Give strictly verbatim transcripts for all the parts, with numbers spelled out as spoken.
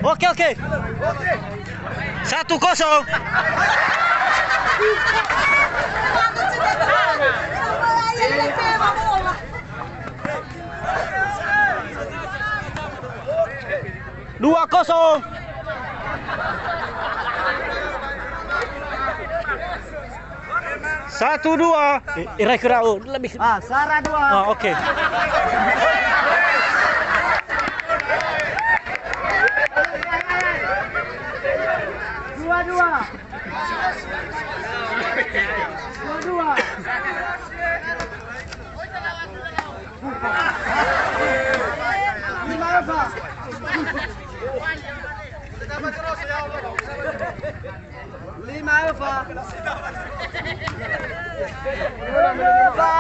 Oke, oke. Satu kosong. Dua kosong. Satu dua. Eh, erai kerao lebih. Ah, Sara dua. Ah, oke. Dua dua. Dua dua. Lima Eva. Lima Eva. Lima Eva.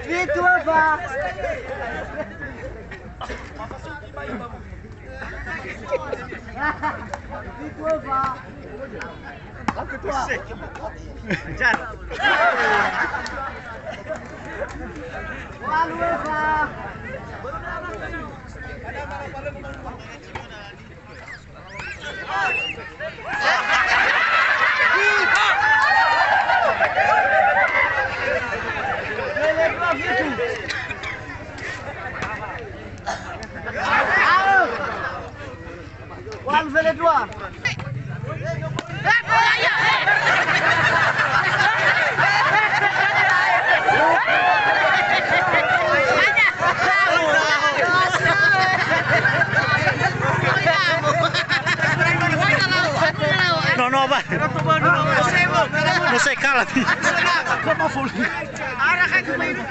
Itu apa? Itu apa? Aku tua. Jar. Walu Eva. One fele dua. No, no, ba. No se kala. Ara kan cuma itu.